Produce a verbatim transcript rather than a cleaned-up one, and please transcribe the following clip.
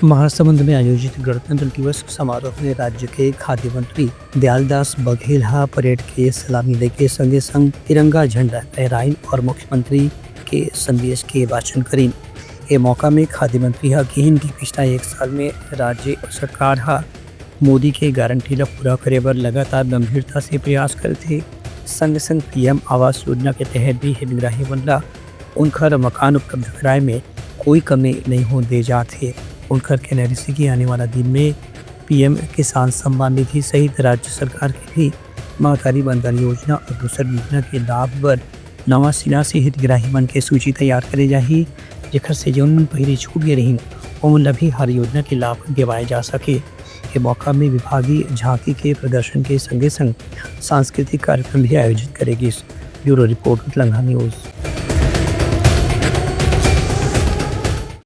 महासमुंद में आयोजित गणतंत्र दिवस समारोह में राज्य के खाद्य मंत्री दयालदास बघेल ह परेड के सलामी लेके संगे संग तिरंगा झंडा फहराइन और मुख्यमंत्री के संदेश के वाचन करिन। ए मौका में खाद्य मंत्री ह किहिन कि पिछला एक साल में राज्य सरकार ह मोदी के गारंटी ल पूरा करे बर लगातार गंभीरता से प्रयास करथे। संग संग पीएम आवास योजना के तहत भी हितग्राही मन ल उनकर मकान उपलब्ध कराए में कोई कमी नहीं होन दे जात हे। उनकर कहना रिहिसे कि आने वाला दिन में पीएम किसान सम्मान निधि सहित राज्य सरकार के भी महतारी वंदन योजना और दूसर योजना के लाभ बर नवा सिरा से हितग्राही मन के सूची तैयार करे जाही, जेखर से जउन मन पहिली छूट गे रहिन, ओमन ल भी हर योजना के लाभ देवाए जा सके। ए मौका में विभागीय झांकी के प्रदर्शन के संगे संग सांस्कृतिक कार्यक्रम भी आयोजित करे गिस। ब्यूरो रिपोर्ट, लंगहा न्यूज।